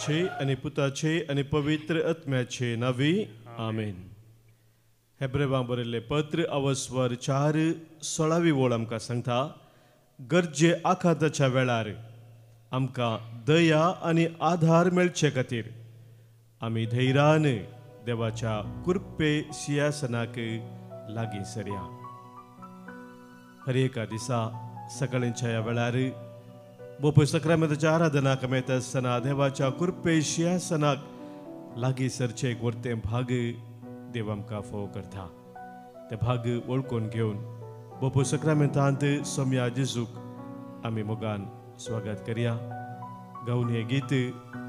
बापाचे आनी पुताचे आनी पवित्र आत्म्याचे नांवी आमेन. हेब्रेवां बरयल्लें पत्र अवस्वर 4:16 वळ आमकां सांगता, गरजे आखाताच्या वेळार आमकां दया आनी आधार मेळचे खातीर आमी धैर्यान देवाच्या कृपे सिंहासनाक लागीं सरया. हर एका दिसा सकाळच्या ह्या वेळार बोपय सक्रामेंताच्या आराधनाक मेळटा आसतना देवाच्या कृपे सिंहासनाक लागीं सरचें एक वर्तें भाग देव आमकां फोव करता. ते भाग वळखून घेवन बोपय सक्रामेंतांत सोम्या जेजूक आमी मोगान स्वागत करया. गावन हें गीत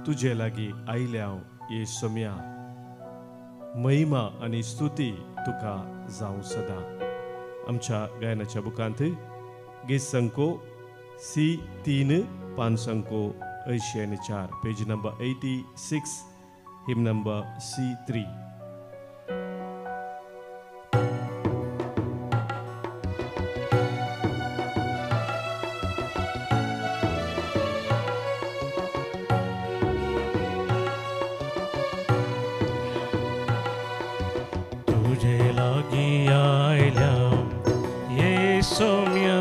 तुजे लागीं आयल्या हांव ये सोम्या, महिमा आनी स्तुती तुका जावं सदां. आमच्या गायनाच्या बुकांत गीत संको C3 584, page number 86, hymn number C3. तुझे लागी आयल्या ये सोम्या,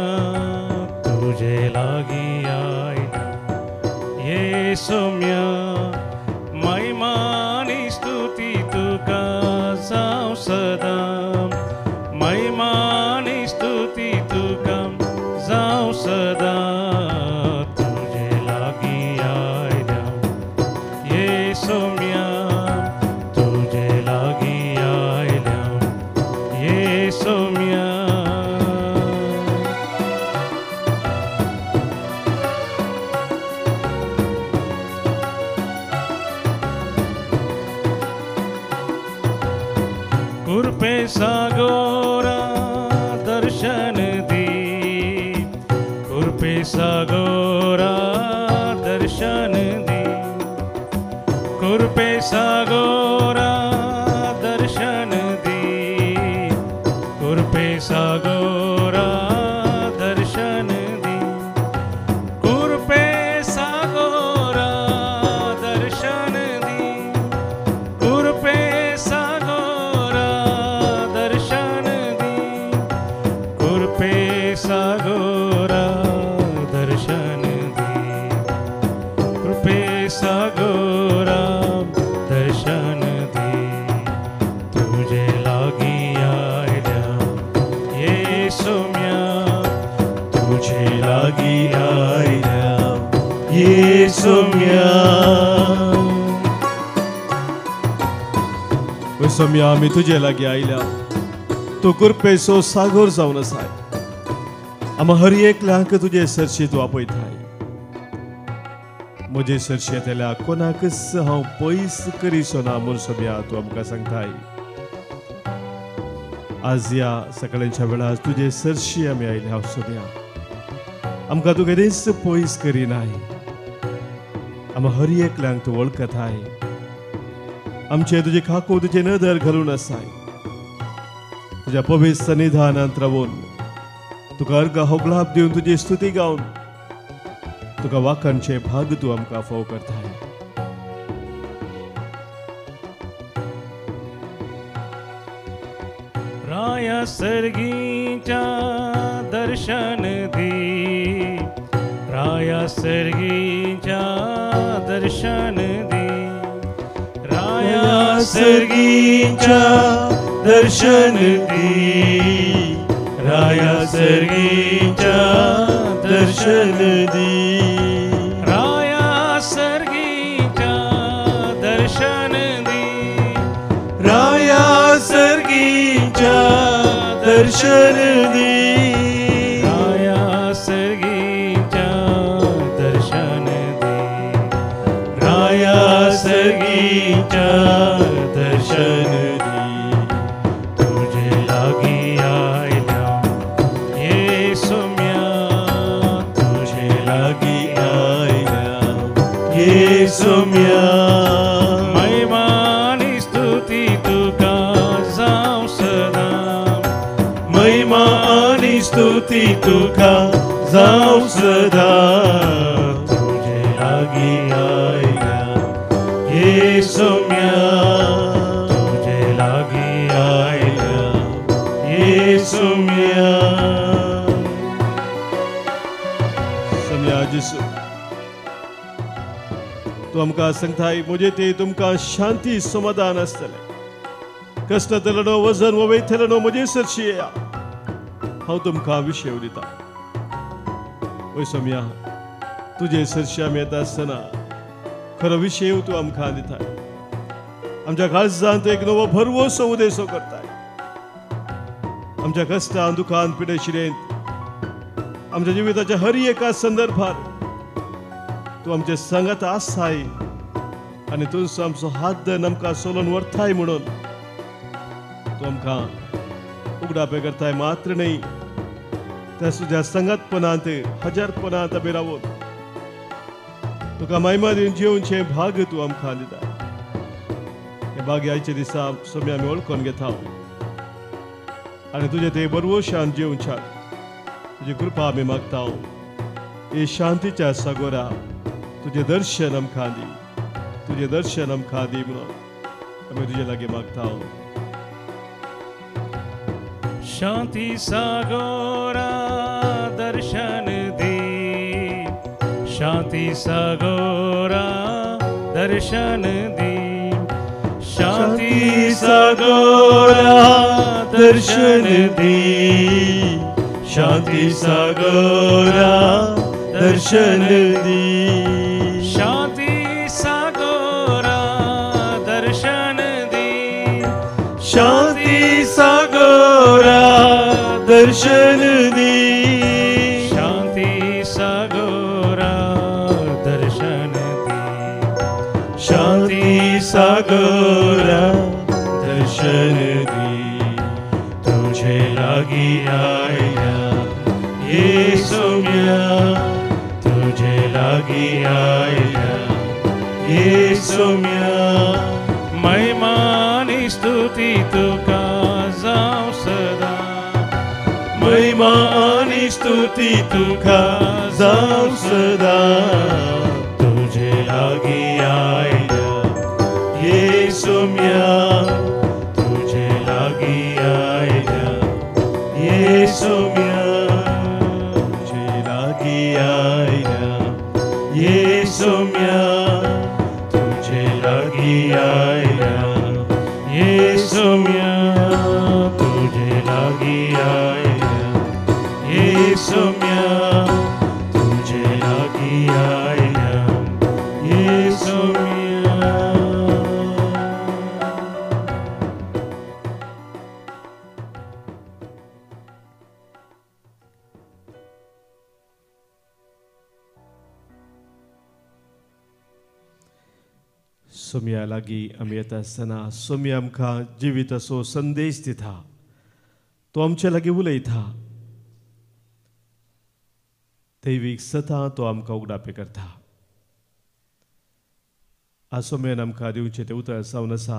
तुझे लागी आयल्या ये सोम्या, महिमा आनी स्तुती तुका जावं सदां, महिमा आनी स्तुती तुका जावं सदां. तुझे लागी आयल्या ये सोम्या, तुझे लागी आयल्या ये सोम्या. कृपे सागोरा दर्शन दी, कृपे सागोरा दर्शन दी, कृपे सागोरा दर्शन दी, कृपे सागोरा दर्शन दी, कृपे सागोरा दर्शन दी, कृपे सागोरा दर्शन दी, कृपे सागोरा दर्शन दी, कृपे सागोरा दर्शन दी. तुझे लागी आयल्या ये सोम्या, तुझे लागी आयल्या ये सोम्या. सोम्या आमी तुजे लागीं आयल्या, तूं कृपेचो सागर जावन आसाय. आमी हर एकल्यांक तुजे सरशी तूं आपयताय. म्हजे सरशी येतल्या कोणाकच हांव पयस करिसो ना म्हूण सोम्या तूं आमकां सांगताय. आज ह्या सकाळच्या वेळार तुजे सरशी आमी आयल्या हांव सोम्या, आमकां तूं केदींच पयस करिनाय. आमी हर एकल्यांक तूं वळखताय. आमचे तुजे खाकू तुजे नदर घालून आसाय. तुज्या पवित्र सन्निधानांत रावून तुका अर्घ होगलाप दिवन तुजी स्तुती गावन तुका वाखाणचें भाग तूं आमकां फोव करताय. राया सर्गीच्या दर्शन दी, राया सर्गीच्या दर्शन दी, राया सर्गीच्या दर्शन दी, राया सर्गीच्या दर्शन दी, राया सर्गीच्या दर्शन दी, राया सर्गीच्या दर्शन दी, राया सर्गीच्या दर्शन दी, राया सर्गीच्या दर्शन दी. तुझे लागी आयल्या ये सोम्या, तुझे लागी आयल्या ये सोम्या, महिमा आनी स्तुती तुका जावं सदां, महिमा आनी स्तुती तुका जावं सदां. तुझे लागी आयल्या सोम्या तुझे लागी आयल्या येसू म्या. सोम्या जेसू तूं आमकां सांगताय म्हजे ते तुमकां शांती समाधान आसतलें. कश्टांतलो वजन वयतलो म्हजे सरशी येया, हांव तुमकां विशय दिता. वय सोम्या तुजे सरशी आमी येता आसतना खरो विशय तूं आमकां दिताय. आमच्या काळजांत एक नवो भरवसो उदेसो करताय. आमच्या कश्टान दुखान पिडेशिरेंत आमच्या जिविताच्या हर एका संदर्भार तूं आमचे सांगात आसाय आनी तूं आमचो हात धरून आमकां सोलोवन व्हरताय म्हणून तूं आमकां उगडापे करताय. मात्र न्हय त्या तुज्या सांगातपणांत हजारपणांत आमी रावून तुका महिमा दिवन जेवचें भाग तूं आमकां दिता. हें भाग आयच्या दिसा सोम्या आमी वळखून घेता आनी तुजें ते बरवशान जेवच्याक तुजी कृपा आमी मागता. हे शांतीच्या सागोरा तुजें दर्शन आमकां दी, तुजें दर्शन आमकां दी म्हणून आमी तुजे लागीं मागता. शांती सागोरा दर्शन दी, शांती सागोरा दर्शन दी, शांती सागोरा दर्शन दी, शांती सागोरा दर्शन दी, शांती सागोरा दर्शन दी, शांती सागोरा दर्शन दी, शांती सागोरा दर्शन दी, शांती सागोरा दर्शन दी. तुझे लागी आया येसू म्या, तुझे लागी आया येसू म्या. महिमा आनी स्तुती तुका जावं सदा, महिमा आनी स्तुती तुका जावं सदा. तुझे लागी आयल्या येसू म्या, तुझे लागी आयल्या येसू म्या, तुझे लागी आयल्या येसू म्या, तुझे लागी आयल्या येसू म्या, तुझे लागी आयल्या येसू म्या, तुझे लागी आयल्या येसू म्या. सोम्या लागीं आमी येता आसतना सोम्या आमकां जिविताचो संदेश दिता, तो आमचे लागीं उलयता. दैवीक सतां तो आमकां उगडापे करता. आज सोम्यान आमकां दिवचें तें उतर जावन आसा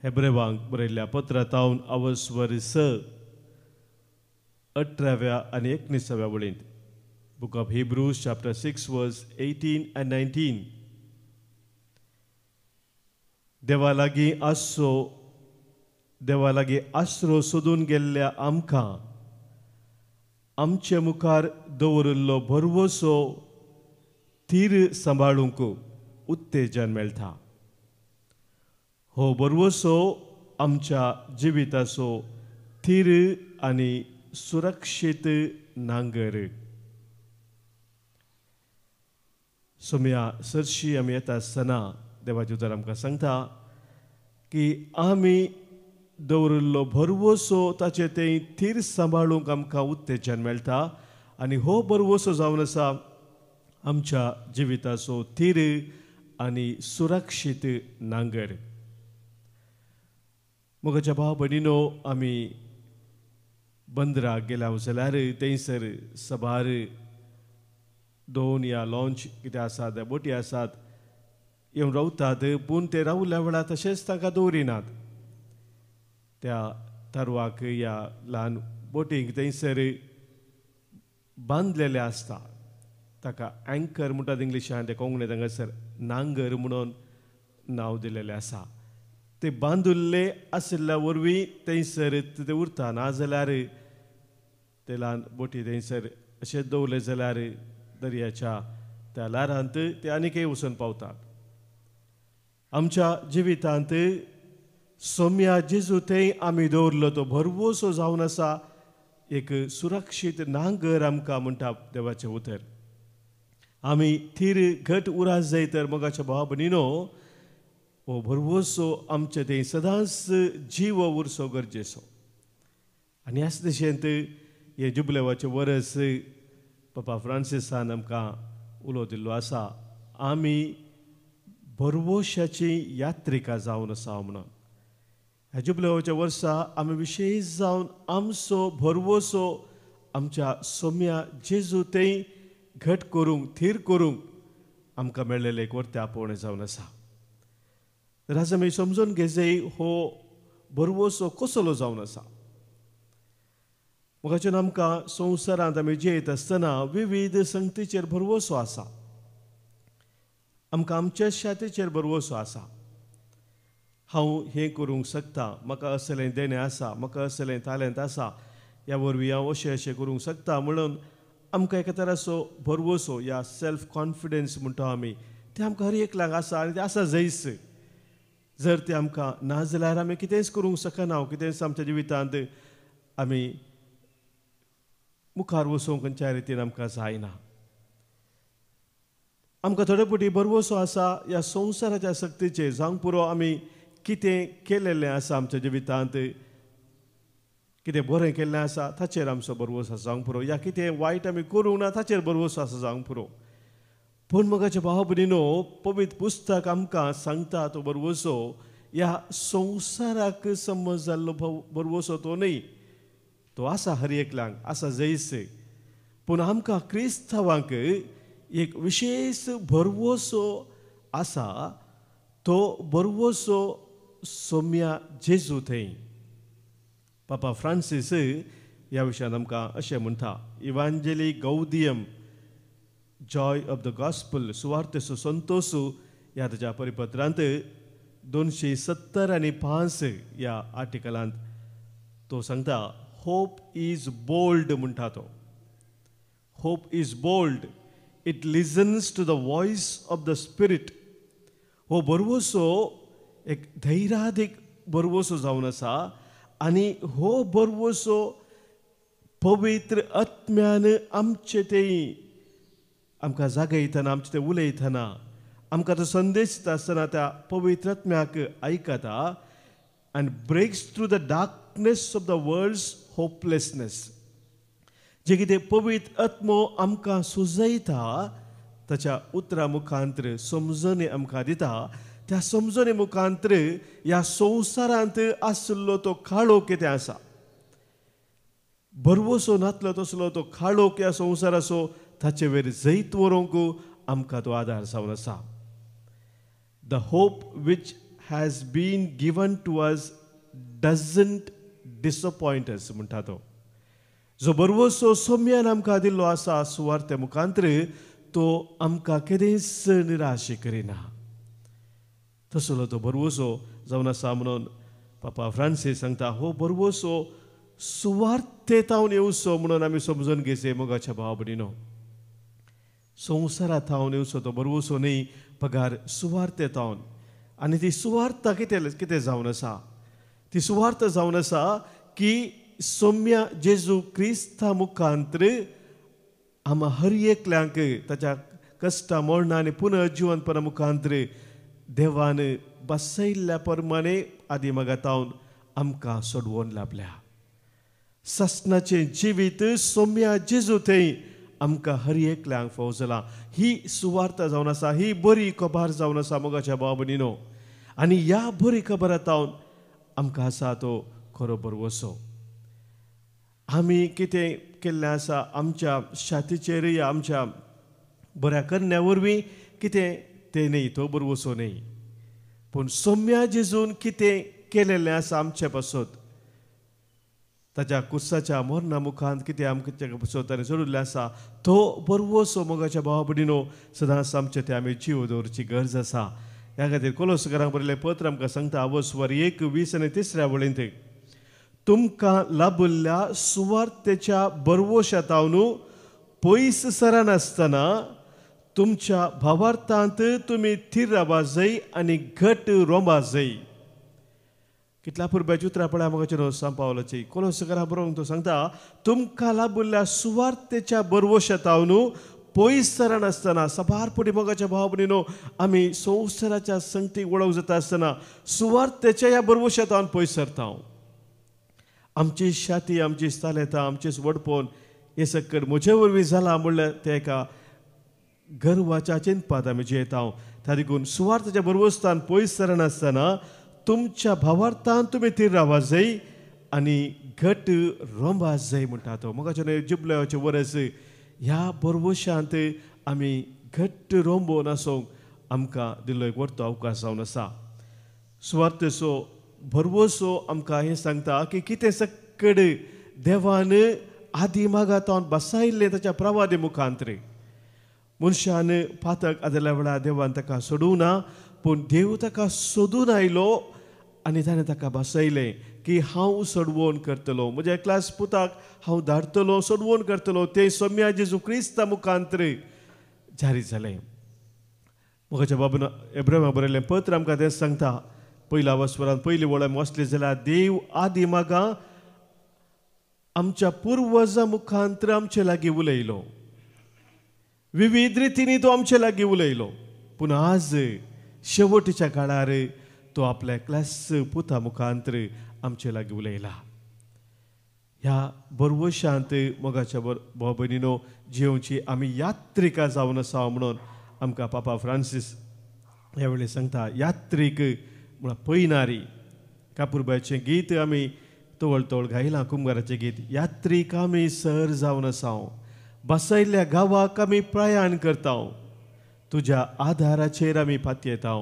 हेब्रेवांक बरयल्ल्या पत्रांत अवस्वर 6 18व्या आनी 19व्या वळींत. Book of Hebrews chapter 6 verse 18 and 19. देवा लागीं आसचो, देवा लागीं आसरो सोदून गेल्ल्या आमकां आमचे मुखार दवरिल्लो भरवसो थीर सांबाळूंक उत्तेजन मेळटा. हो भरवसो आमच्या जिविताचो थीर आनी सुरक्षीत नांगर. सोम्या सरशी आमी येता आसतना देवाचें उतर आमकां सांगता की आमी दवरिल्लो भरवसो ताचे ते थीर सांबाळूंक आमकां उत्तेजन मेळटा आनी हो भरवसो जावन आसा आमच्या जिविताचो थीर आनी सुरक्षीत नांगर. मोगाच्या भाव भयणीनो, आमी बंदराक गेल्या जाल्यार थंयसर सबार दोन या लॉंच कितें आसात, बोटी आसात, येवन रावतात, पूण ते रावल्या वेळार तशेंच तांकां दवरिनात. त्या तारवाक या ल्हान बोटींक थंयसर बांदलेलें आसता, ताका एंकर म्हणटात इंग्लिशान, ते कोंकणींत हांगासर नांगर म्हणून नांव दिलेलें आसा. ते बांदुल्ले आशिल्ल्या वरवीं थंयसर ते उरता, नाजाल्यार ते ल्हान बोटी थंयसर अशें दवरले जाल्यार दर्याच्या त्या ल्हारांत ते आनीकय वचून पावतात. आमच्या जिवितांत सोम्या जेजू थंय आमी दवरलो तो भरवंसो जावन आसा, एक सुरक्षीत नांगर आमकां म्हणटा देवाचें उतर. आमी थीर घट उरास जाय तर मोगाच्या भाव भयणीनो हो भरवंसो आमचे थंय सदांच जीव उरचो गरजेचो. आनी ह्याच दिशेंत हें जुबलेवाचें वरस पापा फ्रांसिसान आमकां उलो दिल्लो आसा, आमी भरवंशाची यात्रिका जावन आसा म्हणून. ह्या जुबलेवाच्या वर्सा आमी विशेश जावन आमचो भरवंसो आमच्या सोम्या जेजू थंय घट करूंक थीर करूंक आमकां मेळ्ळेलें एक वर्ते आपोवणें जावन आसा. तर आज आमी समजून घेवजय हो भरवंसो कसलो जावन आसा. मोगाच्यान आमकां संवसारांत आमी जियेत आसतना विविध संगतीचेर भरवंसो आसा, आमकां आमच्या शातीचेर भरवंसो आसा. हांव हें करूंक शकता, म्हाका असलें देणें आसा, म्हाका असलें तालेंत आसा, ह्या वरवीं हांव अशें अशें करूंक शकता म्हणून आमकां एका तराचो भरवंसो या सेल्फ कॉन्फिडन्स म्हणटा आमी, तें आमकां हर एकल्याक आसा आनी तें आसा जैस. जर तें आमकां ना जाल्यार आमी कितेंच करूंक शकना, कितेंच आमच्या जिवितांत आमी मुखार वचूंक खंयच्या रितीन आमकां जायना. आमकां थोडे फावटी भरवंसो आसा ह्या संवसाराच्या सक्तीचेर, जावंक पुरो आमी कितें केलेलें आसा आमच्या जिवितांत, कितें बरें केल्लें आसा ताचेर आमचो भरवंसो आसा जावंक पुरो, या कितें वायट आमी करूंक ना ताचेर भरवंसो आसा जावंक पुरो. पूण मोगाचे भाव भयणीनो पवित्र पुस्तक आमकां सांगता तो भरवंसो ह्या संवसाराक समज जाल्लो भरवंसो तो न्हय, तो आसा हर एकल्यांक आसा जैस. पूण आमकां क्रिस्तांवांक एक विशेश भरवंसो आसा, तो भरवंसो सोम्या जेजू थंय. पापा फ्रांसीस ह्या विशयान आमकां अशें म्हणटा, Evangelii Gaudium joy of the gospel सुवार्तेचो संतोस ह्या ताच्या परिपत्रांत 275 ह्या आर्टिकलांत तो सांगता, होप is bold म्हणटा तो. Hope is bold, it listens to the voice of the spirit. हो भरवंसो एक धैर्यादीक भरवंसो जावन आसा आनी हो भरवंसो पवित्र आत्म्यान आमचे ते आमकां जागयतना, आमचे ते उलयतना, आमकां तो संदेश दिता आसतना त्या पवित्र आत्म्याक आयकता and breaks through the darkness of the world's hopelessness. जे कितें पवित्र आत्मो आमकां सुजयता ताच्या उतरा मुखांतर समजणी आमकां दिता, त्या समजणी मुखांतर ह्या संवसारांत आशिल्लो तो काळोख कितें आसा, भरवंसो नातलो तसलो तो काळोख ह्या संवसाराचो ताचे वयर जैत व्हरूंक आमकां तो आदार जावन आसा. The hope which has been given to us doesn't disappoint us म्हणटा तो. जो भरवंसो सोम्यान आमकां दिल्लो आसा सुवार्ते मुखांतर तो आमकां केदेंच निराश करिना, तसलो तो भरवंसो जावन आसा म्हणून पापा फ्रांसीस सांगता, हो भरवंसो सुवार्ते थावन येवचो म्हणून आमी समजून घेवचें मोगाच्या भाव भयणीनो. संवसारा थावन येवचो तो भरवंसो न्हय, पगार सुवार्ते थावन. आनी ती सुवार्ता कितें कितें जावन आसा, ती सुवार्ता जावन आसा की सोम्या जेजू क्रिस्ता मुखांतर आमा हर एकल्यांक ताच्या कश्टा मरणां आनी पुनर्जिवनपणा मुखांतर देवान बसयल्ल्या प्रमाणे आदी मगातावन आमकां सोडवून लाभल्या. सासणाचें जिवीत सोम्या जेजू थंय आमकां हर एकल्यांक फावो जालां. ही सुवार्ता जावन आसा, ही बरी खबर जावन आसा मोगाच्या भाव भयणीनो. आनी ह्या बरी खबरा तावन आमकां आसा तो खरो भरवंसो. आमी कितें केल्लें आसा आमच्या शातीचेरय आमच्या बऱ्या करण्या वरवीं कितें तें न्हय, तो भरवंसो न्हय, पूण सोम्या जेजून कितें केलेलें आसा आमचे पासत, ताच्या कुसाच्या मरणा मुखांत कितें आमच्या पासत ताणें सोडिल्लें आसा तो भरवंसो मोगाच्या भाव भयणीनो सदांच आमचे ते आमी जीव दवरची गरज आसा. ह्या खातीर कोलोसकारांक बरयल्लें पत्र आमकां सांगता आवस्वर 1, 20 आनी 3 वळींत, तुमकां लाभल्ल्या सुवार्थेच्या बरवशातावन पयस सरनासतना तुमच्या भावार्थांत तुमी थीर रावा जाय आनी घट रोंबा जाय. कितल्या पुरब्याची उतरां पळय मोगाचें सांव पावलाची. कोलोसकारां बरोवंक तो सांगता तुमकां लाभल्ल्या सुवार्थेच्या बरवशातावन पयस सरनासतना. साबार पटी मोगाच्या भाव भयणीनो आमी संवसाराच्या संगतीक वळख जाता आसतना सुवार्थेच्या ह्या बरवशातावन पयस सरता. आमची शाती, आमची स्थालेता, आमचेच वडपोन हें सकट म्हजे वरवीं जालां म्हणल्यार ते एका गर्वाच्या चिंतपात आमी जियेता. त्या देखून सुवार्थाच्या बरवस्तान पयस सरनासतना तुमच्या भावार्थान तुमी थीर रावा जाय आनी घट रोंबा जाय म्हणटा तो. मोगाचें जिबल्याचें वरस ह्या बरवशांत आमी घट्ट रोंबोवन आसूंक आमकां दिल्लो एक व्हडलो अवकाश जावन आसा. सुवार्थेचो भरवसो आमकां हें सांगता की कितें सकड देवान आदी मागातावन बसायिल्लें ताच्या प्रवादी मुखांतरे. मनशान पातक आदल्या वेळार देवान ताका सोडूंक ना, पूण देव ताका सोदून आयलो आनी ताणें ताका बसयलें की हांव सोडवण करतलो, म्हज्या एकल्याच पुताक हांव धाडटलो, सोडवण करतलो. तें सोम्या जेजू क्रिस्ता मुखांतरे जारी जालें. मोगाच्या बाबून एब्राहिमा बरयल्लें पत्र आमकां तें सांगता. पयल्या वस्वरान पयली वळ आमी वाचली जाल्यार देव आदी मागा आमच्या पुर्वजा मुखांतर आमचे लागीं उलयलो, विविध रितींनी तो आमचे लागीं उलयलो, पूण आज शेवटीच्या काळार तो आपल्या एकल्याच पुता मुखांतर आमचे लागीं उलयला. ह्या बरवशांत मोगाच्या भाव भयणीनो जियोवची आमी यात्रिका जावन आसा म्हणून आमकां पापा फ्रांसीस ह्या वेळी सांगता. यात्रीक म्हळ्यार पयनारी. कापूरबायचें गीत आमी तवळ तवळ गायलां, कुमगाराचें गीत. यात्रीक आमी सर जावन आसा, बसयल्ल्या गांवाक आमी प्रयाण करता, तुज्या आधाराचेर आमी पातयेता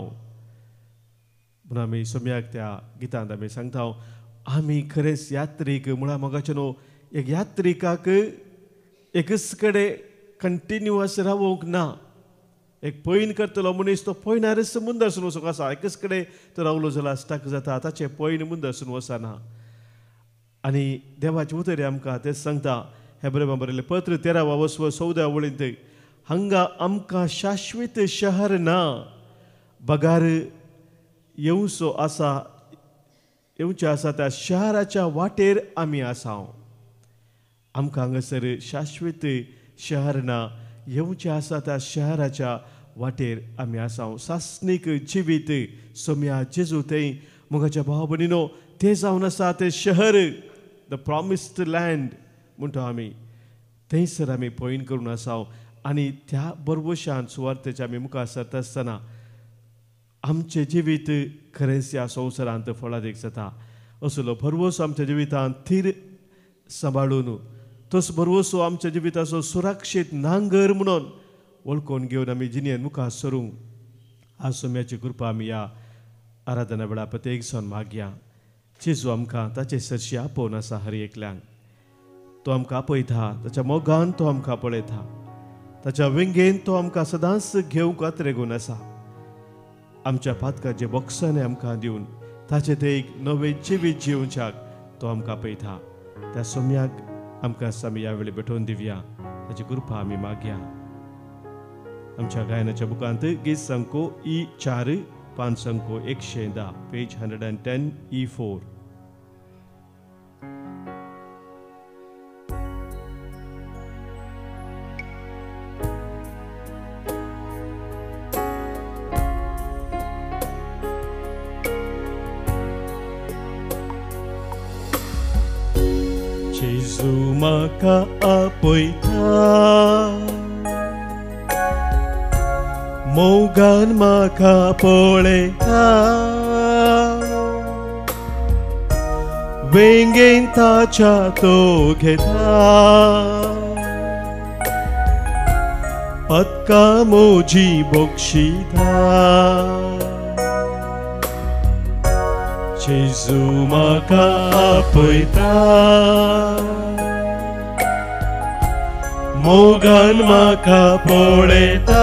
म्हणून आमी सोम्याक त्या गितांत आमी सांगता आमी खरेंच यात्रीक. म्हळ्यार मोगाचें न्हू एक यात्रिकाक एकच कडेन कंटिन्युअस रावोंक ना. एक पयन करतलो मनीस तो पयनारच मुंदरसून वचूंक आसा, एकच कडेन तो रावलो जाल्यार स्टक जाता, ताचें पयन मुंदरसून वचना. आनी देवाचें उतर आमकां तें सांगता हेब्रेवा बरयल्लें पत्र 13 वस्व 14 वळींत, हांगा आमकां शाश्वत शहर ना, बगार येवचो आसा, येवचें आसा त्या शहराच्या वाटेर आमी आसा. आमकां हांगासर शाश्वत शहर ना, येवचें आसा त्या शहराच्या वाटेर आमी आसा. सासणीक जिवीत सोम्या जेजू थंय मोगाच्या भाव भयणीनो तें जावन आसा तें शहर, the promised land म्हणटा आमी, थंयसर आमी पयन करून आसा. आनी त्या बरवशान सुवार्थेच्या आमी मुखार सरता आसतना आमचें जिवीत खरेंच ह्या संवसारांत फळादीक जाता. असलो भरवसो आमच्या जिवितांत थीर सांबाळून तोच भरवसो आमच्या जिविताचो सुरक्षीत नांगर म्हणून वळखून घेवन आमी जिणेन मुखार सरूंक आज सोम्याची कृपा आमी ह्या आराधना वेळा प्रत्येक जावन मागया. जेजू आमकां ताचे सरशी आपोवन आसा हर एकल्यांक. तो आमकां आपयता, ताच्या मोगान तो आमकां पळयता, ताच्या वेंगेन तो आमकां सदांच घेवंक आत्रेगून आसा. आमच्या पातकाचे बोक्सांनी आमकां दिवन ताचें ते एक नवें जिवीत जिवच्याक तो आमकां पळयता. त्या सोम्याक आमकां आमी ह्या वेळी भेटोवन दिवया, ताची कृपा आमी मागया. आमच्या गायनाच्या बुकांत गीत संको E4 5 संको 110 पेज 110 E4. जेजू म्हाका आपयता, मोगान म्हाका पळयता, वेंगेन ताच्या तो घेता, पदका म्हजी बक्षिता. जेजू म्हाका आपयता, मोगान म्हाका पळयता,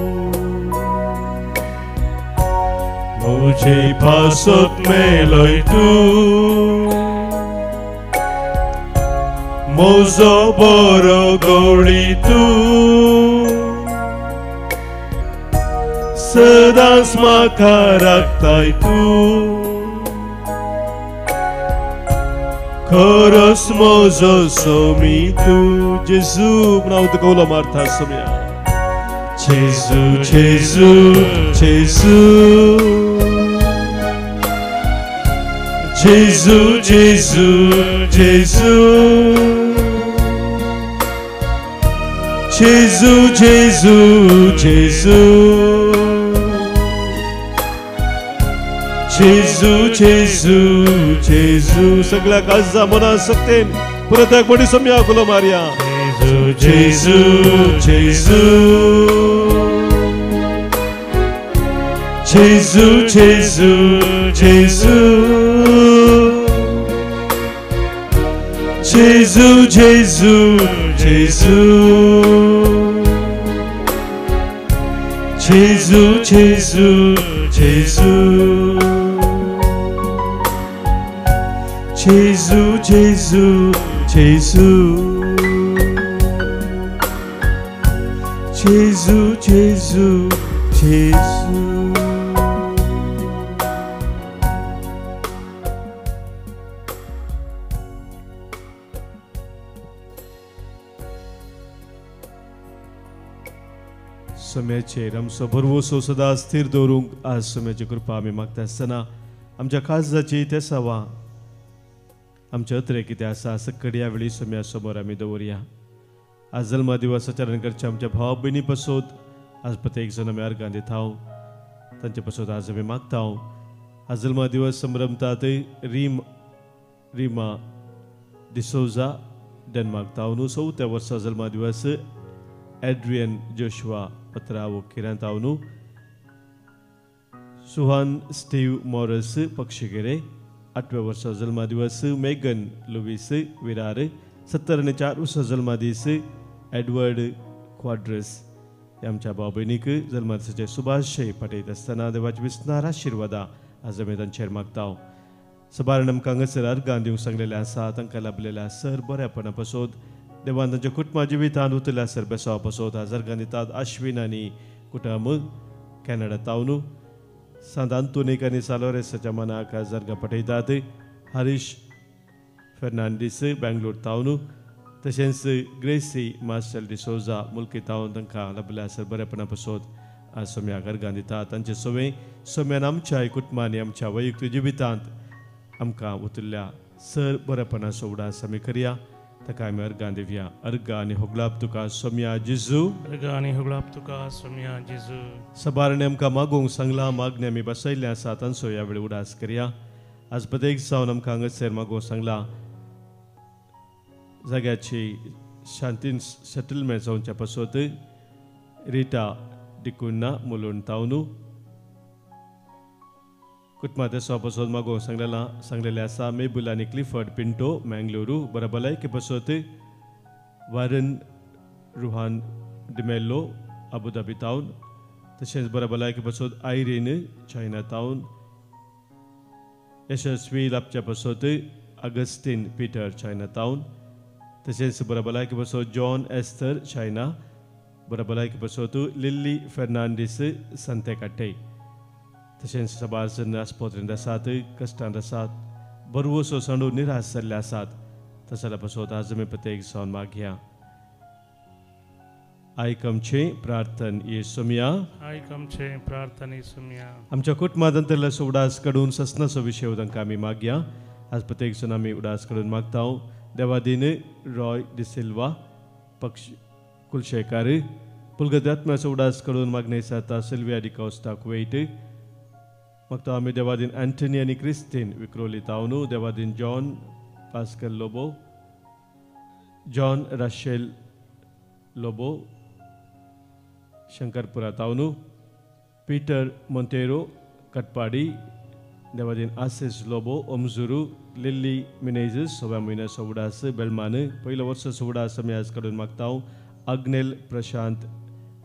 तुझे पासत मेलोय तूं म्हजो बरो गवळी तूं सदांच म्हाका राखताय तूं खरोच म्हजो सोमी तूं जेजू म्हूण हांव तुका उलो मारता सोम्या जेजू जेजू जेजू जेजू जेजू जेजू जेजू जेजू जेजू जेजू जेजू जेजू सगळ्या काळजा मना सकतेन परत एक बडी सम्या कुलो मारया जेजू जेजू जेजू जेजू जेजू जेजू जेजू जेजू जेजू जेजू जेजू जेजू जेजू जेजू जेजू जेजू जेजू। सम्याचेर आमचो भरवसो सदां स्थिर दवरूंक आज सम्याची कृपा आमी मागता आसतना आमच्या काळजाची तेसावा आमचे अत्रे कितें आसा सकड ह्या वेळी सम्या समोर आमी दवरया। आज जल्मा दिवस आचरण करच्या आमच्या भाव भयणी पासत आज प्रत्येक जण आमी अर्गां दिता तांचे पासत आज आमी मागता। आज जल्मा दिवस संभ्रमतात रिमा डिसोजा डेन्मार्क तावनू चवथ्या वर्सा जल्मा दिवस एड्रियन जोशुआ पत्रावो किरांतावनू सुहान स्टीव मॉरस पक्षिगेरे 8व्या वर्सा जल्मा दिवस मेगन लुवीस विरार 74 वर्सा जल्मा दीस एडवर्ड क्वाड्रस आमच्या भाव भयणीक जल्मा दिसाचे शुभाशय पाठयत आसतना देवाचे विस्नार आशिर्वादा आज आमी तांचेर मागता। सबारण आमकां हांगासर अर्गां दिवंक सांगलेलें आसा तांकां लाभलेल्या सर बऱ्यापणा पासत देवान तांच्या कुटुंबा जिवितांत उतरल्या सर बेसावा पासत आज अर्गां दितात आश्विन आनी कुटुंब कॅनडा तावनू सांत आंतोनीक आनी सालोरेसाच्या मनाक आज अर्गां पाठयतात हरीश फेर्नांडीस बेंगलोर तावनू तशेंच ग्रेसी मार्शल डिसोजा मुल्की तावन तांकां लाभल्या सर बरेपणा पासत आज सोम्याक अर्गां दितात। तांचे सवय सोम्यान आमच्या कुटुंबांनी आमच्या वैयक्तीक जिवितांत आमकां उतरल्या सर बरेपणाचो उडास आमी करया ताका आमी अर्गां दिवया। अर्गां आनी होगलाप तुका सोम्या जेजू अर्गां आनी होगलाप तुका सोम्या जेजू। सबारणे आमकां मागूंक सांगलां मागणें आमी बसयल्लें आसा तांचो ह्या वेळी उडास करया। आज प्रत्येक जावन आमकां हांगासर मागूंक सांगलां जाग्याची शांतीन सेटलमेंट जावच्या पासत रिटा डिकुन्ना मुलून तावनू कुटुंबा देसा पासत मागूंक सांगलेलें आसा मेबुल आनी क्लिफर्ड पिंटो मँगलुरू बऱ्या भलायके पासत वारन रुहान डिमेल्लो अबुधाबी तावन तशेंच बऱ्या भलायके पासत आयरीन चायना तावन यशस्वी लाभच्या पासत अगस्टीन पीटर चायना तावन तशेंच बऱ्या भलायके पासत जॉन एस्थर चायना बऱ्या भलायके पासत लिल्ली फेर्नांडीस संतेकाटे तशेंच सबार जण आस्पत्रेंत आसात कश्टांत आसात बरवसो सांडू निराश जाल्ले आसात तसल्या पासत आज आमी प्रत्येक जावन मागया। आयक आमचें प्रार्थन ये सोम्या आयक आमचें प्रार्थन ये सोम्या। आमच्या कुटुंबांत अंतरलो उडास काडून ससनाचो विशय तांकां आमी मागया। आज प्रत्येक जाण आमी उडास काडून मागता। देवादीन रॉय डिसिल्वा पक्ष कुलशेकार पुलगदात्म्याचो उडास काडून मागणे जाता सिल्विया डिकॉस्टा कुवेट मागता आमी देवादीन अँटनी आनी क्रिस्टीन विक्रोली तावनू देवादीन John Pascal Lobo John Rachel Lobo Shankarpura तावनू Peter Monteiro Katpadi देवादीन आसिस लोबो ओमजुरू लिल्ली मिनेजीस सव्या म्हयन्याचो उडास बेलमान पयलो वर्साचो उडास आमी आज काडून मागता। आग्नेल प्रशांत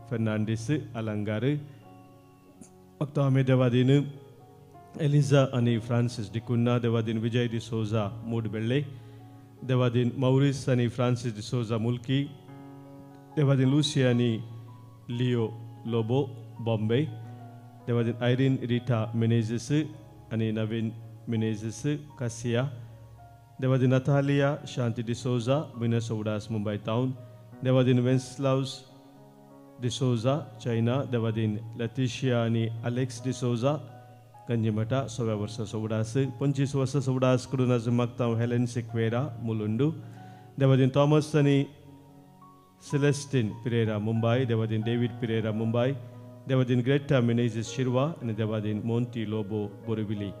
फेर्नांडीस अलंगार मागता आमी देवादीन एलिजा आनी फ्रांसीस डिकुन्ना, देवादीन विजय डिसोजा मूडबेल्ले, देवादीन मौरिस आनी फ्रांसीस डिसोजा मुल्की, देवादीन लुसी आनी लियो लोबो बॉम्बे, देवादीन आयरीन रिटा मिनेझिस आनी नवीन मिनेझिस कासिया, देवादीन नतालिया शांती डिसोजा विनस उडास मुंबय टावन, देवादीन वेन्सलावस डिसोजा चायना, देवादीन लतिशिया आनी अलेक्स डिसोजा गंजीमठा 100 वर्साचो उडास, 25 वर्साचो उडास करून आज मागता हेलेन सिक्वेरा मुलुंडू, देवादीन थॉमस आनी सेलेस्टीन पिरेरा मुंबय, देवादीन डेवीड पिरेरा मुंबय, देवादीन ग्रेटा मिनेझिस शिरवा आनी देवादीन मोंती लोबो बोरिविली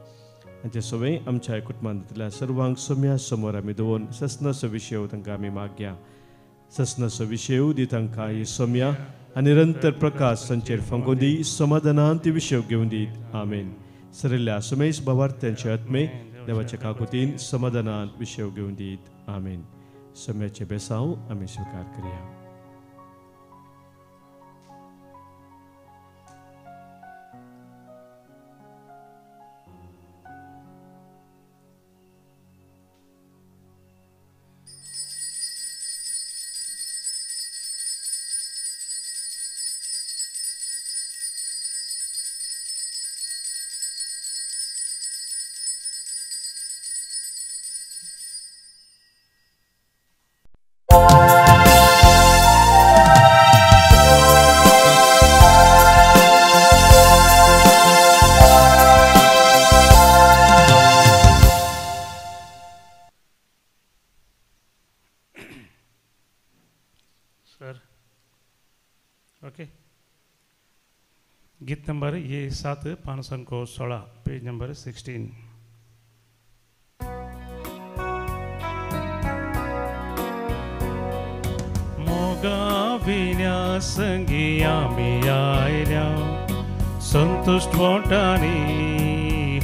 हांचे सगळें आमच्या कुटुंबांतल्या सर्वांक सोम्या समोर आमी दवरून ससनाचो विशय तांकां आमी मागया. ससनाचो विशय दी तांकां ही सोम्या आनी निरंतर प्रकाश तांचेर फांकोवन दी, समाधानान ती विशय घेवन दीत. आमेन. सरिल्ल्या सुमेश भावार्थ्यांचे आत्मे देवाच्या काकुतीन समाधानान विशय घेवन दीत. आमेन. सोम्याचे बेसांव आमी स्विकार करया. गीत नंबर ये 7 516 पेज नंबर 16। मोगा विण्या संगी आमी आयल्या संतुश्ट वोटांनी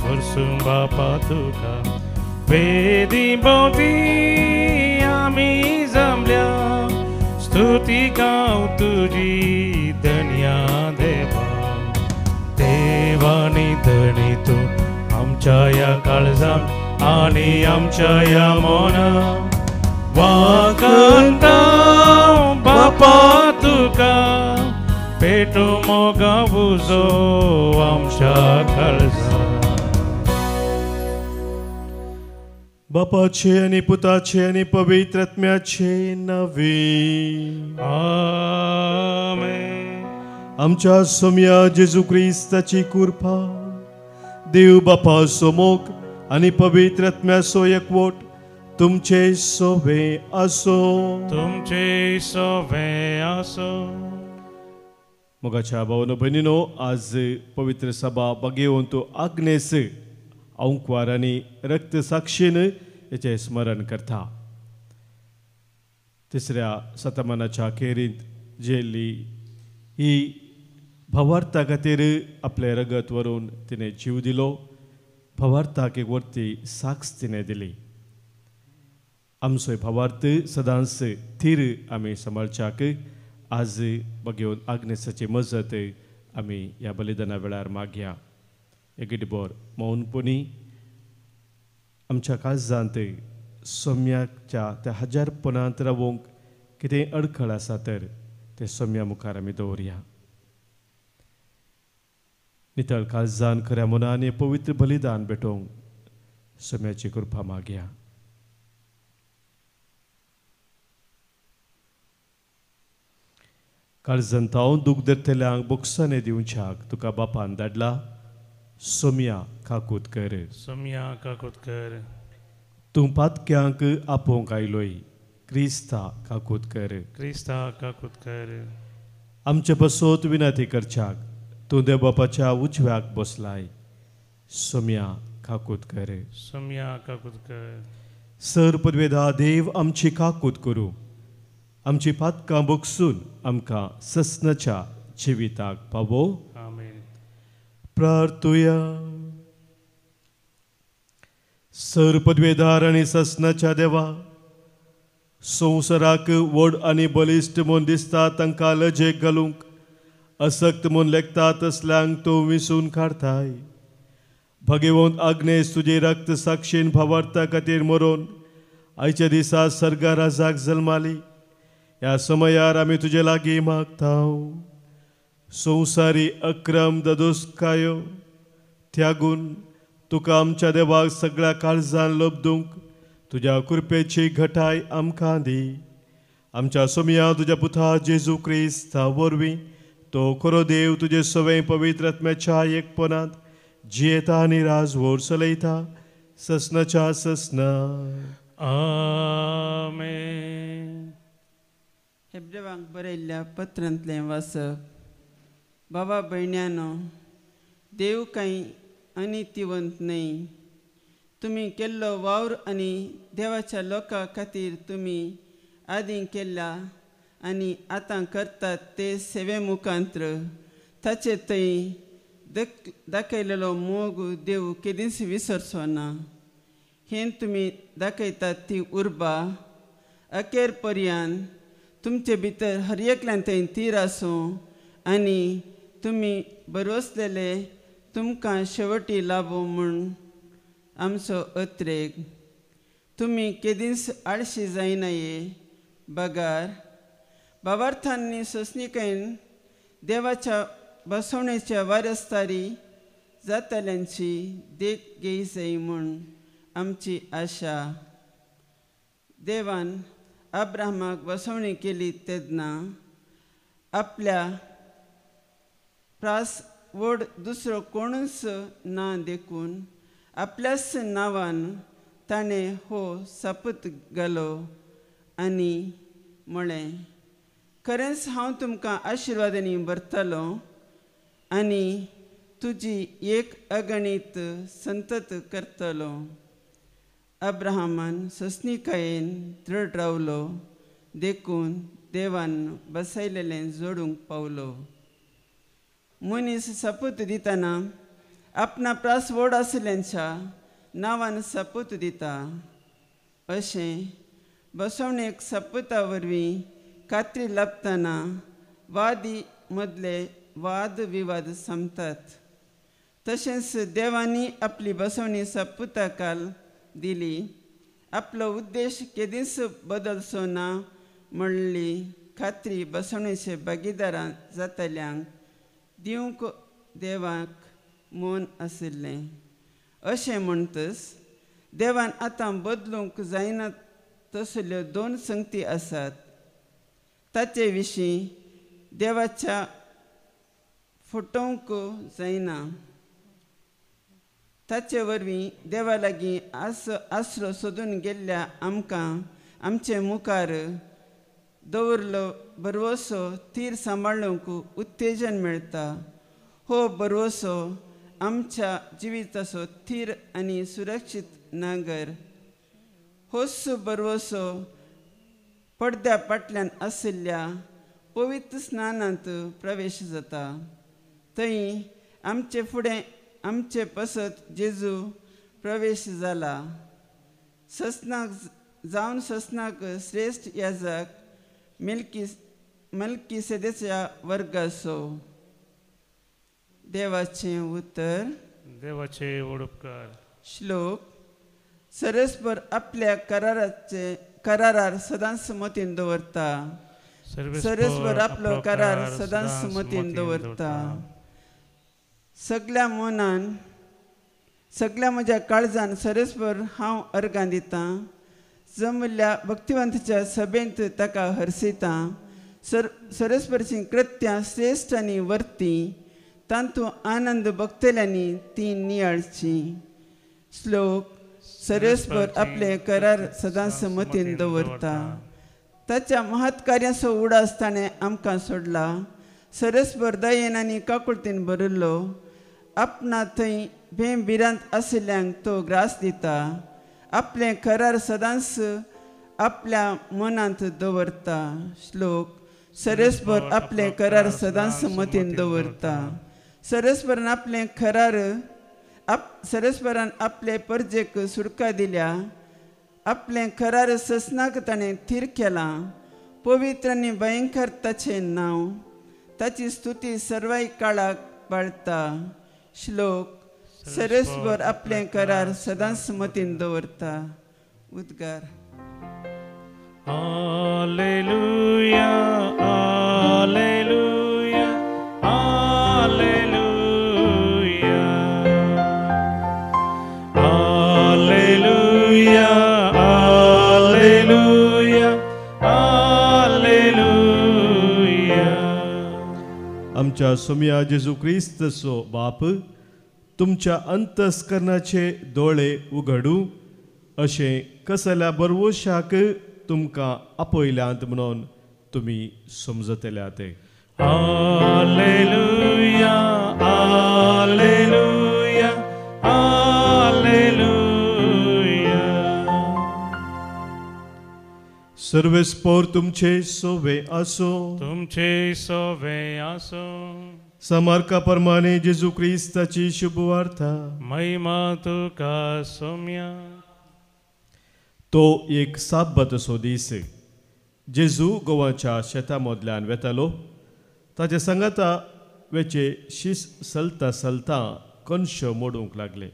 हरसूं बापा तुका वेदी भोंवती आमी जमल्या स्तुती गांव तुजी धन्या देवा. देवानी धणी तूं आमच्या ह्या काळजान आनी आमच्या ह्या मनान वागता बापा तुका पेटो मोगा उजो आमच्या काळजान. बापाचे आनी पुताचे आनी पवित्र आत्म्याचे नांवे आमेन. आमच्या सोम्या जेजू क्रिस्ताची कृपा, देव बापाचो मोग आनी पवित्र आत्म्याचो एकवट तुमचे सोवे आसो. तुमचे सोवे आसो. मोगाच्या भावनो भयणीनो, आज पवित्र सभा बगेवन तो आग्नेस अंकवार आनी रक्त साक्षीन हेचें स्मरण करता. तिसऱ्या शतमानाच्या अखेरींत जेल्ली ही भावार्था खातीर आपलें रगत व्हरून तिणें जीव दिलो. भावार्थाक एक वरती साक्ष तिणें दिली. आमचोय भावार्थ सदांच थीर आमी सांबाळच्याक आज बगेवन आग्नेसाची मजत आमी ह्या बलिदाना वेळार मागया. एकेडीबोर मौनपणी आमच्या काळजांत सोम्याच्या त्या हजारपणांत रावोंक कितें अडखळ आसा तर ते सोम्या मुखार आमी दवरया. नितळ काळजान खऱ्या मनान पवित्र बलिदान भेटोवंक सोम्याची कृपा मागया. काळजान तावन दूख धरतल्यांक बोगसाणे दिवच्याक तुका बापान धाडला. सोम्या काकूत कर. सोम्या काकूत कर. तूं पातक्यांक आपोवंक आयलोय. क्रिस्ता काकूत कर. क्रिस्ता काकूत कर. आमचे बसोत विनंती करच्याक तूं देव बापाच्या उजव्याक बसलाय. सोम्या काकूत कर. सोम्या काकूत कर. सर पदवेदा देव आमची काकूत करूं, आमची पातकां बगसून आमकां ससनाच्या जिविताक पावो. आमेन. प्रार्थुया. सर पदवेदार आनी ससनाच्या देवा, संवसाराक व्हड आनी बलिश्ट म्हूण दिसता तांकां लजेक घालूंक असक्त म्हूण लेखता तसल्यांक तूं विसून काडताय. भगवंत आग्नेस तुजे रक्त साक्षीन भावार्था खातीर मरोन आयच्या दिसा सर्गा राजाक जल्माली। ह्या समयार आमी तुजे लागीं मागता, संवसारी अक्रम ददोसकायो त्यागून तुका आमच्या देवाक सगळ्या काळजान लब्दूंक तुज्या कृपेची घटाय आमकां दी। आमच्या सोमया तुज्या पुता जेजू क्रिस्ता वरवीं तो खरो देव तुजे सवें पवित्र आत्म्याच्या एकपणांत जियेता आनी राजवोर चलयता ससनाच्या ससना। आमेन। हेब्रेवांक बरयल्ल्या पत्रांतलें वाचप। बाबा भयण्यानो, देव कांय अनितिवंत न्हय। तुमी केल्लो वावर आनी देवाच्या लोकां खातीर तुमी आदीं केल्ला आनी आतां करतात ते सेवे मुखांत्र ताचे थंय दाखयलेलो मोग देव केदींच विसरचो ना। हें तुमी दाखयतात ती उर्बा अखेर पर्यंत तुमचे भितर हर एकल्यान थंय तीर आसूं आनी तुमी बरवसलेले तुमकां शेवटी लाबो म्हूण आमचो अत्रेग। तुमी केदींच आळशी जायनाये बगार बाबार्थांनी सोंसणीकायेन देवाच्या बसवणेच्या वारसदारी जातल्यांची देख घेय जाय म्हूण आमची आशा। देवान अब्राहमाक बसवणी केली तेन्ना आपल्या प्रास व्हड दुसरो कोणूच ना देखून आपल्याच नांवान ताणें हो सपूत घालो आनी म्हळें, खरेंच हांव तुमकां आशिर्वादांनी भरतलो आनी तुजी एक अगणीत संतत करतलो। अब्राहमान सोंसणीकायेन दृढ रावलो देखून देवान बसयलेलें जोडूंक पावलो। मनीस सपूत दितना आपणा प्रास व्हड आशिल्ल्यांच्या नांवान सपूत दिता। अशें बसवणेक सपुता वरवीं खात्री लाबतना वादी मदले वाद विवाद सोंपतात। तशेंच देवांनी आपली बसवणी सपुता काल दिली आपलो उद्देश केदींच बदलचो ना म्हणली खात्री बसवणेचे भागीदारां जातल्यांक दिवंक देवाक मन आशिल्लें। अशें म्हणटच देवान आतां बदलूंक जायना तसल्यो दोन संगती आसात। ताचे विशीं देवाच्या फटोवंक जायना। ताचे वरवीं देवा लागीं आसरो सोदून गेल्ल्या आमकां आमचे मुखार दवरलो बरवसो तीर सांबाळूंक उत्तेजन मेळटा। हो बरवसो आमच्या जिविताचो थीर आनी सुरक्षीत नागर। होच बरवसो पडद्या फाटल्यान आशिल्ल्या पवित्र स्नानांत प्रवेश जाता। थंय आमचे फुडें आमचे पसत जेजू प्रवेश जाला। ससनाक जावन ससनाक श्रेश्ठ याजक मल्कीसेदेच्या वर्गाचो। देवाचें उतर। देवाचे उपकार। श्लोक। सरस्पर आपल्या करारार सदांच मतीन दवरता। सरस्पर आपलो करार सदांच मतीन दवरता। सगल्या मनान सगल्या म्हज्या काळजान सरस्पर हांव अर्गां दितां। जमल्ल्या भक्तिवंताच्या सभेंत ताका हरसितां। सरस्परचीं कृत्यां श्रेश्ठ आनी वर्ती तातूंत आनंद भोगतल्यांनी ती नियाळची। श्लोक। सरस्पर आपले करार सदांच मतीन दवरता। ताच्या महत्कार्याचो उडास ताणें आमकां सोडला। सरस्पर दयेन आनी काकुळतीन भरिल्लो आपणा थंय भेम भिरांत आशिल्ल्यांक तो ग्रास दिता। आपलें करार सदांच आपल्या मनांत दवरता। श्लोक। सरस्पर आपलें करार सदांच मतीन दवरता। सरस्परान आपलें करार सरस्परान आपले परजेक सुटका दिल्या। आपलें करार ससनाक ताणें थीर केलां। पवित्र आनी भयंकर ताचें नांव। ताची स्तुती सर्वाय काळाक पाळता। श्लोक। सरेस्वर आपलें करार सदांच मतीन दवरता. उद्गार. Hallelujah, hallelujah, hallelujah, hallelujah, hallelujah, hallelujah. आमच्या सोम्या जेजू क्रिस्तचो बाप तुमच्या अंतस्करणाचे दोळे उघडू अशें कसल्या बरवशाक तुमकां आपयल्यांत म्हणून तुमी समजतल्या ते. Hallelujah, hallelujah, hallelujah. सर्वेस्पोर तुमचे सोवे आसो, तुमचे सोवे आसो. समार्का प्रमाणे जेजू क्रिस्ताची शुभवार्ता. महिमा तुका सोम्या. तो एक साब्बातसो दीस. जेजू गोवाच्या शेता मदल्यान वेतालो. ताचे सांगाता वेचे शीस चलता चलता कनशो मोडूंक लागले.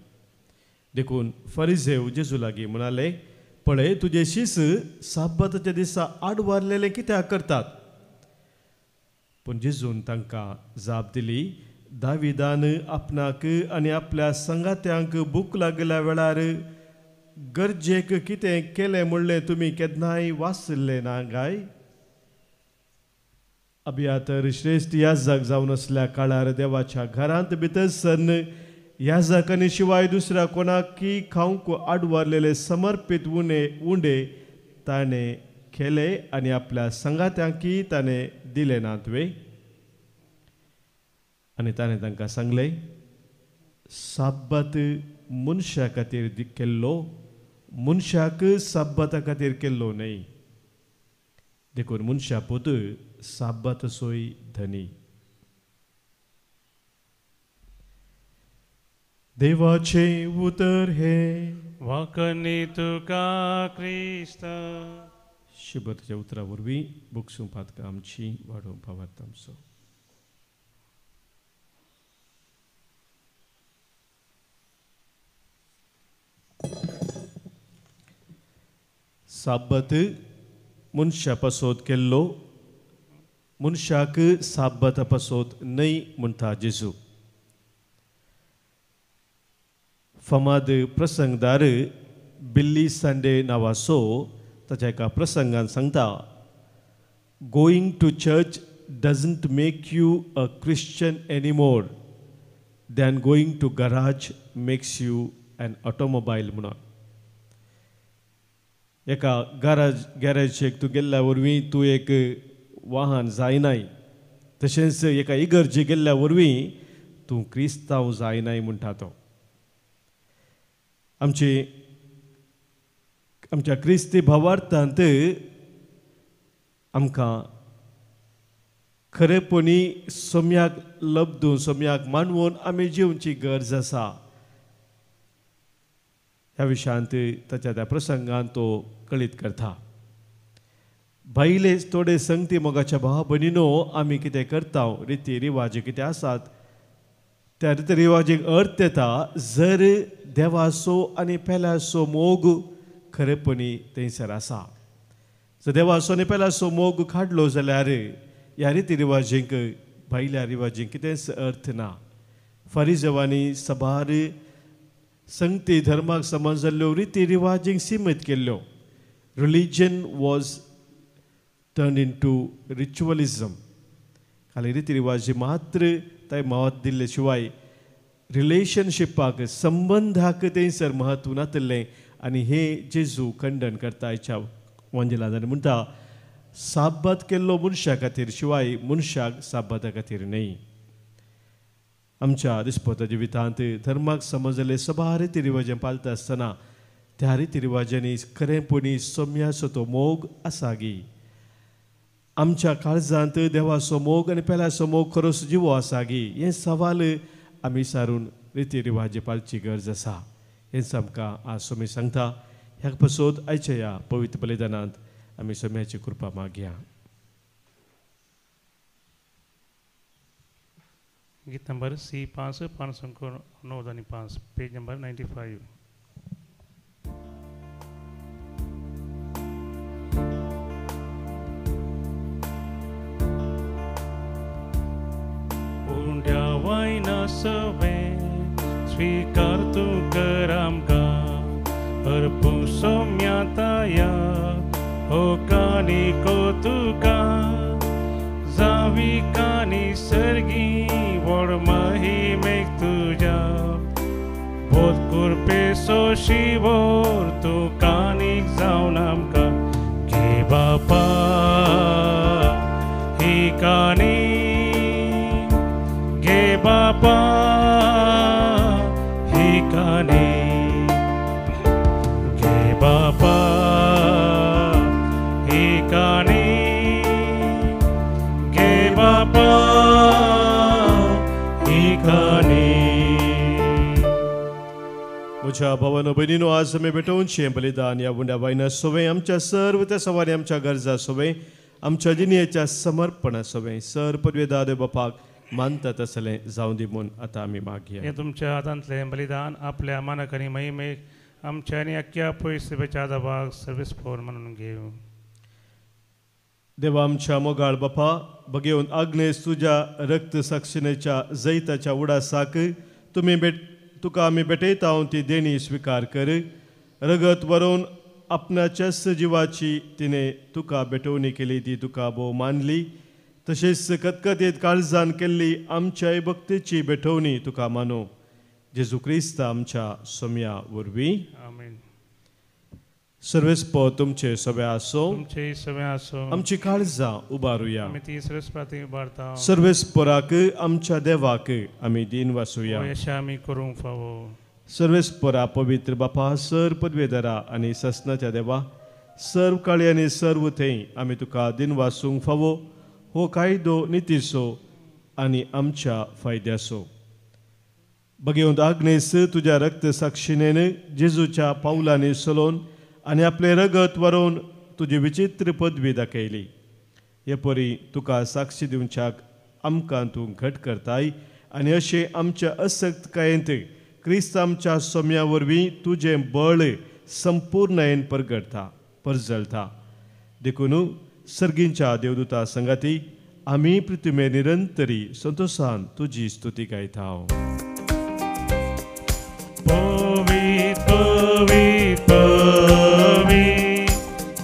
देखून फरिजेव जेजू लागीं म्हणाले, पळय तुजे शीस साब्बाताच्या दिसा आडवारलेले कित्याक करतात? पूण जेजून तांकां जाप दिली, दाविदान आपणाक आनी आपल्या सांगात्यांक भूक लागल्या वेळार गरजेक कितें केलें म्हणलें तुमी केन्नाय वाचलें ना काय? अभियातर श्रेश्ठ याजक जावन आसल्या काळार देवाच्या घरांत भितर सरन याजकांनी शिवाय दुसऱ्या कोणाकी खावंक आडवारलेले समर्पीत उणे उंडे ताणें केले आनी आपल्या सांगात्यांकी ताणें दिले नात वे? आनी ताणें तांकां सांगलें, साब्बात मनशा खातीर केल्लो, मनशाक साब्बाता खातीर केल्लो न्हय. देखून मनशा पूत साब्बातसोय धनी. देवाचें उतर हें वाकनी तुका क्रिस्ता. शुभताच्या उतरा वरवीं बुकसूं पातकां आमची वाडोवंक पावत आमचो. साब्बात मनशा पासत केल्लो, मनशाक साब्बाता पासत न्हय म्हणटा जेजू. फामाद प्रसंगदार बिल्ली संडे नांवाचो ताच्या एका प्रसंगान सांगता, going to church doesn't make you a Christian anymore than going to garage makes you an automobile. म्हणून एका गॅरेजेक तूं गेल्ल्या वरवीं तूं एक वाहन जायनाय, तशेंच एका इगर्जे गेल्ल्या वरवीं तूं क्रिस्तांव जायनाय म्हणटा तो. आमची आमच्या क्रिस्ती भावार्थांत आमकां खरेपणी सोम्याक लब्दून सोम्याक मानवून आमी जिवची गरज आसा. ह्या विशयांत ताच्या त्या प्रसंगान तो कळीत करता. भायले थोडे संगती मोगाच्या भावा भयणीनो, आमी कितें करता, रिती रिवाज कितें आसात त्या रिती रिवाजीक अर्थ येता जर देवाचो आनी पेल्याचो मोग खरेपणी थंयसर आसा. जर देवाचो आनी पेल्याचो मोग काडलो जाल्यार ह्या रिती रिवाजींक भायल्या रिवाजींक कितेंच अर्थ ना. फारीजवांनी सबार संगती धर्माक समज जाल्ल्यो रिती रिवाजींक सिमीत केल्ल्यो. Religion was turn into ritualism. खाली रिती रिवाजी मात्र ते म्हत्व दिल्ले शिवाय रिलेशनशिपाक संबंधाक थंयसर म्हत्व नातिल्लें. आनी हे जेजू खंडन करता आयच्या वांजेलांत म्हणटा, साब्बात केल्लो मनशा खातीर शिवाय मनशाक साब्बाता खातीर न्हय. आमच्या दिसपत्या जिवितांत धर्माक समजले सबार रिती रिवाजां पाळटा आसतना त्या रिती रिवाजांनी खरेंपणी सोम्याचो तो मोग आसा गी? आमच्या काळजांत देवाचो मोग आनी पेल्याचो मोग खरोच जिवो आसा गी? हें सवाल आमी सारून रिती रिवाजी पाळची गरज आसा. हेंच आमकां आज सोमी सांगता. ह्या पासत आयच्या ह्या पवित्र बलिदानांत आमी सोम्याची कृपा मागया. गीत नंबर सी 5 595, पेज नंबर 95। उंड्या वायना सवे स्वीकार तूं कर आमकां, अर्पूं सौम्यताया हो कानिको तुका, जावी कानी सर्गी व्हड महिमेक तुज्या, बोध कुरपेसो शिवोर तूं कानीक जावन आमकां, घे बापा ही कानी, घे बापा ही कानी, घे बापा ही कानी, घे बापा ही कानी। म्हज्या भावानो भयणीनो, आज आमी भेटोवचें बलिदान ह्या उंड्या वायना सोवें आमच्या सर्व त्या सवारी आमच्या गरजा सोवें आमच्या जिणेच्या समर्पणा सोवें सर पदवेदा देव बापाक मानता तसलें जावं दी म्हूण आतां आमी मागया। हें तुमच्या हातांतलें बलिदान आपल्या मानक आनी महिमेक आमच्या आनी अख्ख्या पयस आदाबाग सर्वीस फोर म्हणून घेवं। देवा आमच्या मोगाळ बापा, बगेवन आग्नेस तुज्या रक्त साक्षिणेच्या जैताच्या उडासाक तुमी तुका आमी भेटयता ती देणी स्विकार कर। रगत वरोवन आपणाच्याच जिवाची तिणें तुका भेटवणी केली ती तुका भोव मानली, तशेंच कतकतीत काळजान केल्ली आमच्याय भक्तीची भेटवणी तुका मानू। जेजू क्रिस्त आमच्या सोम्या वरवीं आमेन। सर्वेस्पो तुमचे सगळे आसो, तुमचे सगळे आसो। आमची काळजां उबारुया, आमी ती सर्वेस्पराती उबारता। सर्वेस्पराक आमच्या देवाक आमी दीन वासूया, अशें आमी करूंक फावो। सर्वेस्परा पवित्र बापा, सर पदवेदारा आनी ससनाच्या देवा, सर्व काळी आनी सर्व थंय आमी तुका दीन वासूंक फावो। हो कायदो नितीचो आनी आमच्या फायद्याचो। बगेवंत आग्नेस तुज्या रक्त साक्षिणेन जेजूच्या पावलांनी चलोवन आनी आपलें रगत वरोवन तुजी विचित्र पदवी दाखयली। हे परी तुका साक्षी दिवच्याक आमकां तूं घट करताय आनी अशें आमच्या असक्तकायेंत क्रिस्त आमच्या सोम्या वरवीं तुजें बळ संपूर्णयेन परगडता परजळता। देखून सर्गींच्या देवदूता संगाती आमी पृथ्वी निरंतरी संतोषान तुजी स्तुती गायता। पवित्र पवित्र पवित्र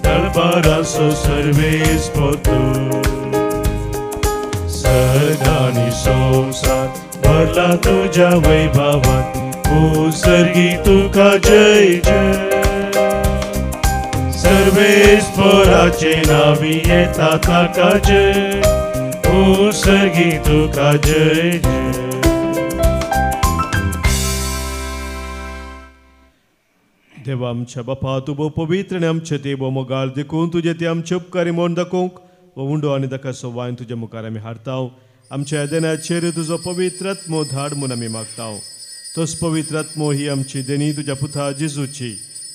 दरबाराचो सर्वेस्पर सर्गानी संवसार भरला तुज्या वैभवान, ओ सर्गी तुका जय जय। सर्वेस्पराचे नावी येता ताका जय, ओ सर्गी तुका जय जय। देवा आमच्या बापा, तूं भोव पवित्र आनी आमचे ते भोव मोगाळ देखून तुजें ते आमचे उपकारी म्हूण दाखोवंक हो उंडो आनी दाकाचो वायन तुज्या मुखार आमी हाडता। आमच्या देण्याचेर तुजो पवित्र आत्मो धाड म्हूण आमी मागता। तोच पवित्र आत्मो ही आमची देणी तुज्या पुता जेजूची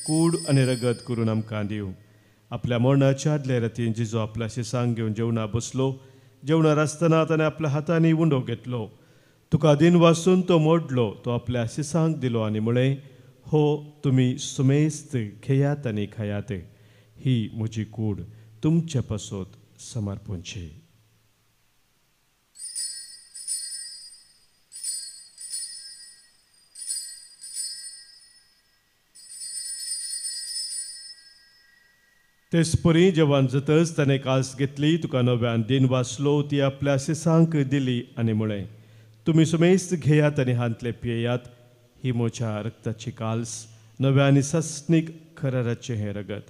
कूड आनी रगत करून आमकां दिवं। आपल्या मरणाच्या आदल्या रातीन जेजू आपल्या शिसांक घेवन जेवणा बसलो। जेवणार आसतना ताणें आपल्या हातांनी उंडो घेतलो, तुका दिन वासून तो मोडलो, तो आपल्या शिसांक दिलो आनी म्हळें, हो तुमी सुमेस्त घेयात आनी खायात, ही म्हजी कूड तुमचे पासत समर्पणची। तेच परी जेवण जातच ताणें कास घेतली, तुका नव्यान दिन वाचलो, ती आपल्या शिसांक दिली आनी म्हळें, तुमी सुमेस्त घेयात आनी हांतले पियेयात, ही म्हज्या रक्ताची काल्स, नव्या आनी सस्नीक कराराचें हें रगत,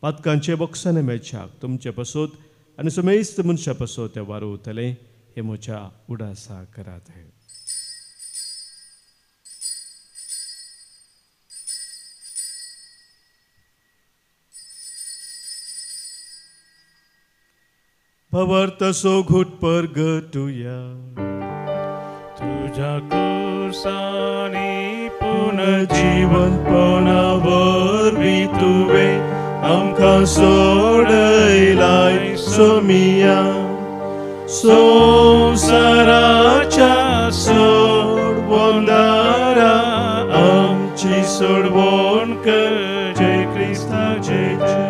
पातकांचे बक्षाने मेळच्याक तुमचे पासत आनी सुमेस्त मनशा पासत तें वारो उरतलें, हें म्हज्या उडासा करात। भवर्तसो घुट परगटुया तुझ्या कुर्सानी पुनर्जीवनपणा वरवीं तुवें आमकां सोडयलाय सोमिया, संवसाराच्या वंदारा आमची सोडवण कर जय क्रिस्ता जय जय.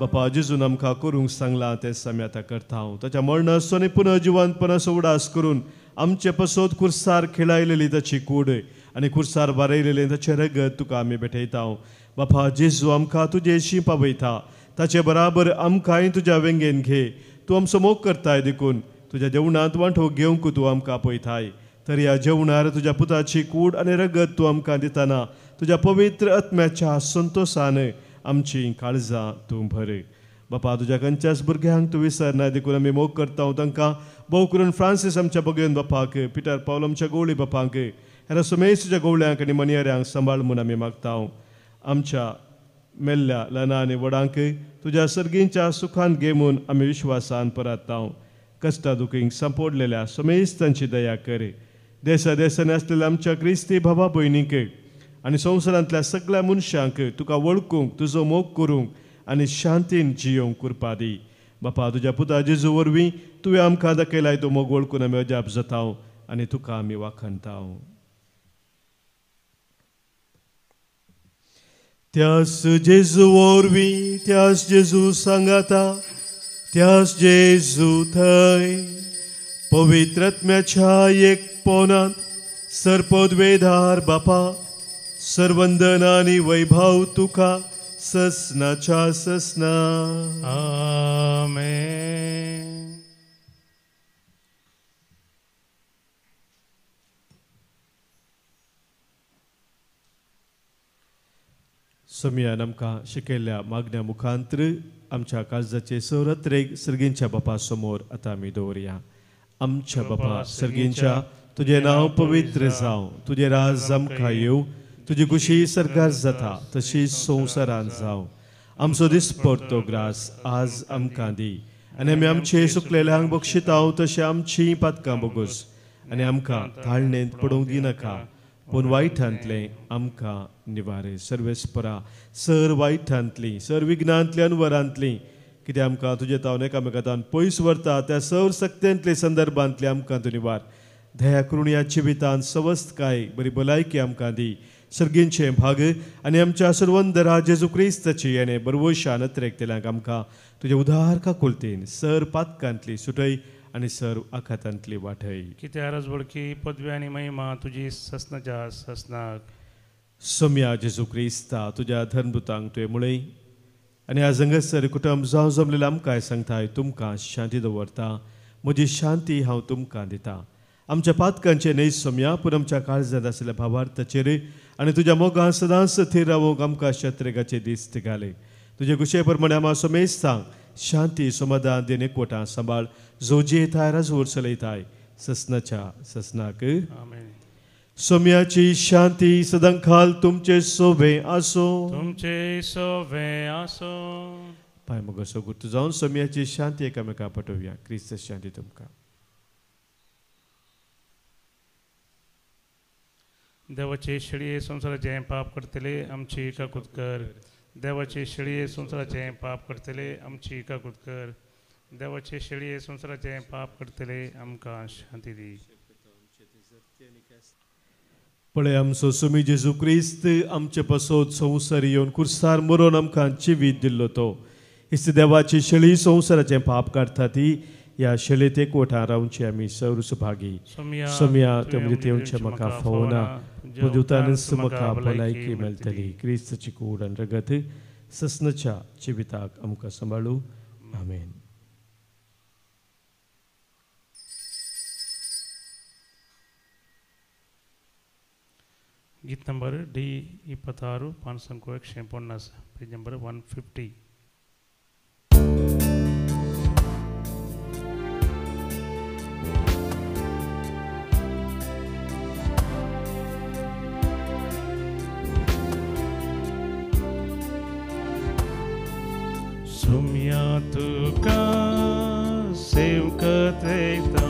बापा जेजून आमकां करूंक सांगलां तें आमी आतां करता. ताच्या मरणाचो आनी पुनर्जिवंतपणाचो उडास करून आमचे पसोत कुर्सार खेळायलेली ताची कूड आनी कुर्सार बारयलेलें ताचें रगत तुका आमी भेटयता. बापा जेजू आमकां तुजेशी पावयता, ताचे बराबर आमकांय तुज्या वेंगेन घे. तूं आमचो मोग करताय देखून तुज्या जेवणांत वांटो घेवंक तूं आमकां आपयताय. तर ह्या जेवणार तुज्या पुताची कूड आनी रगत तूं आमकां दितना तुज्या पवित्र आत्म्याच्या संतोशान आमची काळजां तूं भर. बापा तुज्या खंयच्याच भुरग्यांक तूं विसरना देखून आमी मोग करता तांकां, भोव करून फ्रांसीस आमच्या बगेन बापाक, पिटर पावल आमच्या गवळी बापांक, हेर सुमेश तुज्या गवळ्यांक आनी मनयऱ्यांक सांबाळ म्हूण आमी मागता. आमच्या मेल्ल्या ल्हाना आनी व्हडांक तुज्या सर्गींच्या सुखान घे म्हूण आमी विश्वासान परतता. कश्टा दुखींक सांपोडलेल्या समेस्त तांची दया कर. देसा देसांनी आसलेल्या आमच्या क्रिस्ती भावा भयणींक आनी संवसारांतल्या सगळ्या मनशांक तुका वळखूंक, तुजो मोग करूंक आनी शांतीन जियोवंक कृपा दी. बापा तुज्या पुता जेजू वरवीं तुवें आमकां दाखयलाय तो मोग वळखून आमी अजाप जाता आनी तुका आमी वाखणता. त्यास जेजू वरवीं, त्यास जेजू सांगाता, त्यास जेजू थंय पवित्र आत्म्याच्या एकपणांत सर्पद्वेधार बापा सर्वंदन आनी वैभव तुका ससनाच्या ससना. आमेन. समियान आमकां शिकयल्ल्या मागण्या मुखांत्र आमच्या काळजाचे सौरत्रेक सर्गींच्या बापा समोर आतां आमी दवरया. आमच्या बापा सर्गींच्या, तुजें नांव पवित्र जावं, तुजें राज आमकां येवं, तुजी खुशी सरकार जाता तशी संवसारांत जावं. आमचो दिसपडतो ग्रास आज आमकां दी आनी आमी आमचे सुकलेल्यांक बक्षितां तशें आमचीं पातकां बोगोस आनी आमकां ताळणेंत पडोवंक दिनाका, पूण वायटांतलें आमकां निवारे. सर्वेस्परा सर वायटांतली, सर विघ्नांतली अनवरांतली, कित्याक आमकां तुजे तावन एकामेकांतावन पयस व्हरता त्या सर सक्तेंतले संदर्भांतले आमकां तूं निवार. दया करून ह्या जिवितांत सवस्तकाय बरी भलायकी आमकां दी. सर्गींचें भाग आनी आमच्या सर्वंदरा जेजू क्रिस्ताची आनी बरवशान नत्रेकतल्यांक आमकां तुजे उदार काकुळतीन सर पातकांतली सुटय आनी सर आखातांतली वाटय. कित्याक रजबडकी पदवी आनी महिमा तुजी ससनाच्या ससनाक. सोम्या जेजू क्रिस्ता तुज्या धर्मदूतांक तुवें मुळय आनी आज हांगासर कुटुंब जावं जमलेलें आमकां सांगताय तुमकां शांती दवरता, म्हजी शांती हांव तुमकां दिता. आमच्या पातकांचे न्हय सोम्या, पूण आमच्या काळजांत आशिल्ल्या भावार्थाचेर आनी तुज्या मोगान सदांच थीर रावूंक आमकां शत्रेगाचे दीस घाले. तुजे खुशे प्रमाणे आमा समेस्तांक शांती समाधान देणे कोटां सांबाळ, जो जियेताय राजवट चलयताय ससनाच्या ससनाक. सोम्याची शांती सदांकाल तुमचे सोबे आसो. तुमचे सोबे आसो. पांय मोगाचो गुर्त जावन सोम्याची शांती एकामेका पटोवया. क्रिस्त शांती तुमकां. देवाचे शेळये संवसाराचें पाप करतले आमची काकूत कर. देवाचे शेळये संवसाराचें पाप करतले आमची काकूत कर. देवाचे शेळये संवसाराचें पाप करतले आमकां शांती दी. पळय आमचो सुमी जेजू क्रिस्त आमचे पासत संवसार येवन कुर्सार मरोन आमकां जिवीत दिल्लो तो इस्त देवाची शेळी संवसाराचें पाप काडटा ती ह्या शेळेत एकवटान रावची आमी सर्व सुभागी. सोम्या तुमचे तेवचे म्हाका फावना, पूण दिवतानच म्हाका भलायकी मेळटली. क्रिस्ताची कूड आनी रगत ससनाच्या जिविताक आमकां सांबाळू. आमेन. गीत नंबर डी 26 550, पेज नंबर 150. सुम्या तुका सेवकत येता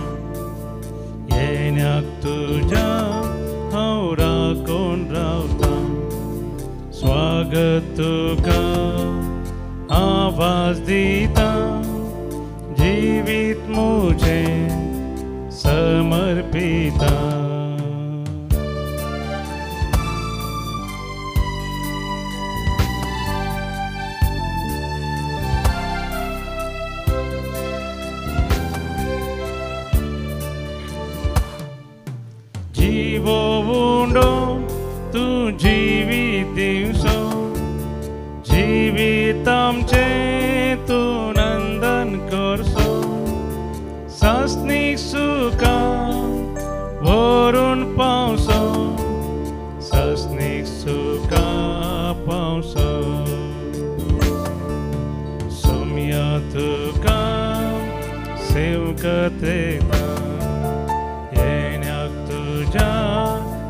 येण्याक तुज्या हांव राखून रावता. स्वागत तुका आवाज दिता, जिवीत मुझे समर्पिता. दिवो उंडो तूं जिवीत दिवसो जिवीत आमचें तूं नंदन करसो सासणीक सुखा व्हरून पावसो सासणीक सुखा पावसो सोम्या तुका सेवकतेता येण्याक तुज्या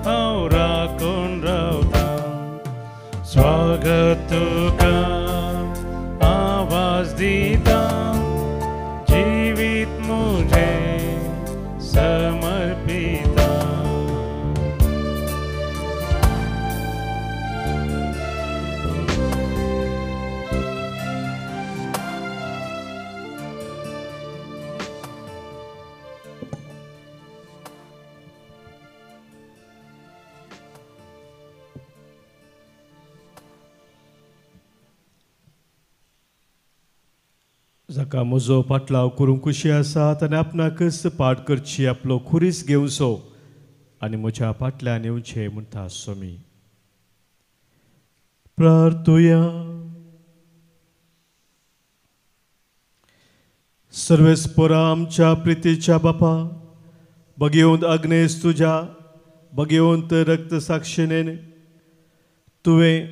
हांव राखून रावता स्वागत तुका आवाज दिता जिवीत मुझे समर्पिता। जाका म्हजो पाटलाव करूंक खुशी आसा ताणें आपणाकच पाठ करची आपलो खुरीस घेवचो आनी म्हज्या पाटल्यान येवचें म्हणटा स्वामी। प्रार्थुया। सर्वेस्परा आमच्या प्रितीच्या बापा बगेवंत अग्नेस तुज्या बगेवंत रक्त साक्षिणेन तुवें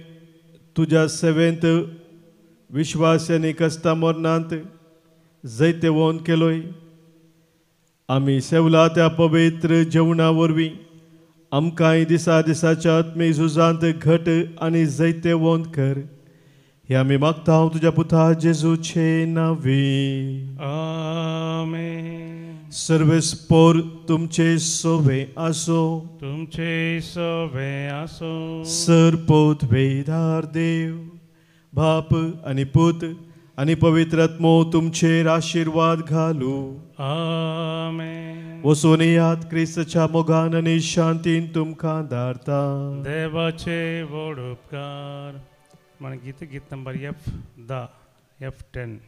तुज्या सेवेंत विश्वास आनी कश्टा मरणांत जैतवंत केलोय। आमी सेवला त्या पवित्र जेवणा वरवीं आमकांय दिसा दिसाच्या आत्मीक झुजांत घट आनी जैतवंत कर हे आमी मागता तुज्या पुता जेजूचे नांवी। आमेन। सर्वेस्पोर तुमचे सोवे आसो तुमचे सोवे आसो। सर पोत वेदार देव बाप आनी पूत आनी पवित्र आत्मो तुमचेर आशिर्वाद घालू। आमेन। वचून याद क्रिस्ताच्या मोगान आनी शांतीन तुमकां धाडता। देवाचे व्हड उपकार। म्हण गीत गीत नंबर F10 F10।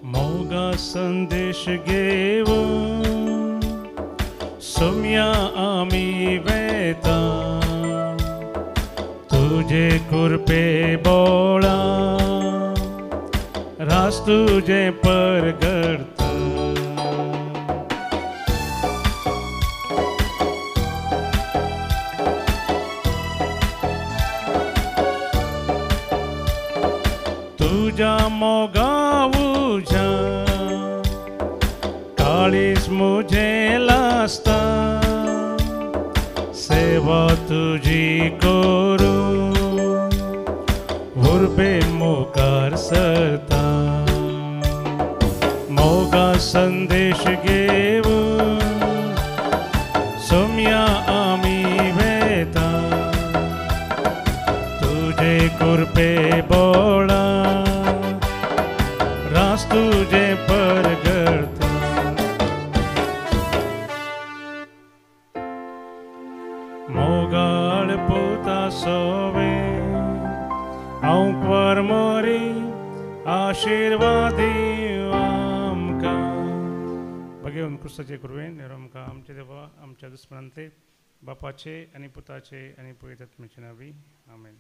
मोगा संदेश घेवन सोम्या आमी वेता तुजे कृपे बोळा रास तुजे परगडता। तुज्या मोगा उज्या काळीज मुझे लासता सेवा तुजी करूं उर्बे मुखार सरता। मोगा संदेश घेवन सोम्या आमी वेता तुजे कृपे बोळा रास तुजे परगडता। मोगाळ पुता सोवे हांव क्वर मोरी आशिर्वादी आमकां। भगेवन क्रिस्ताचे कृपेन आमकां आमचे देवा आमच्या दुस्मनांतले बापाचे आनी पुताचे आनी पवित्र आत्म्याचे नांवी आमेन।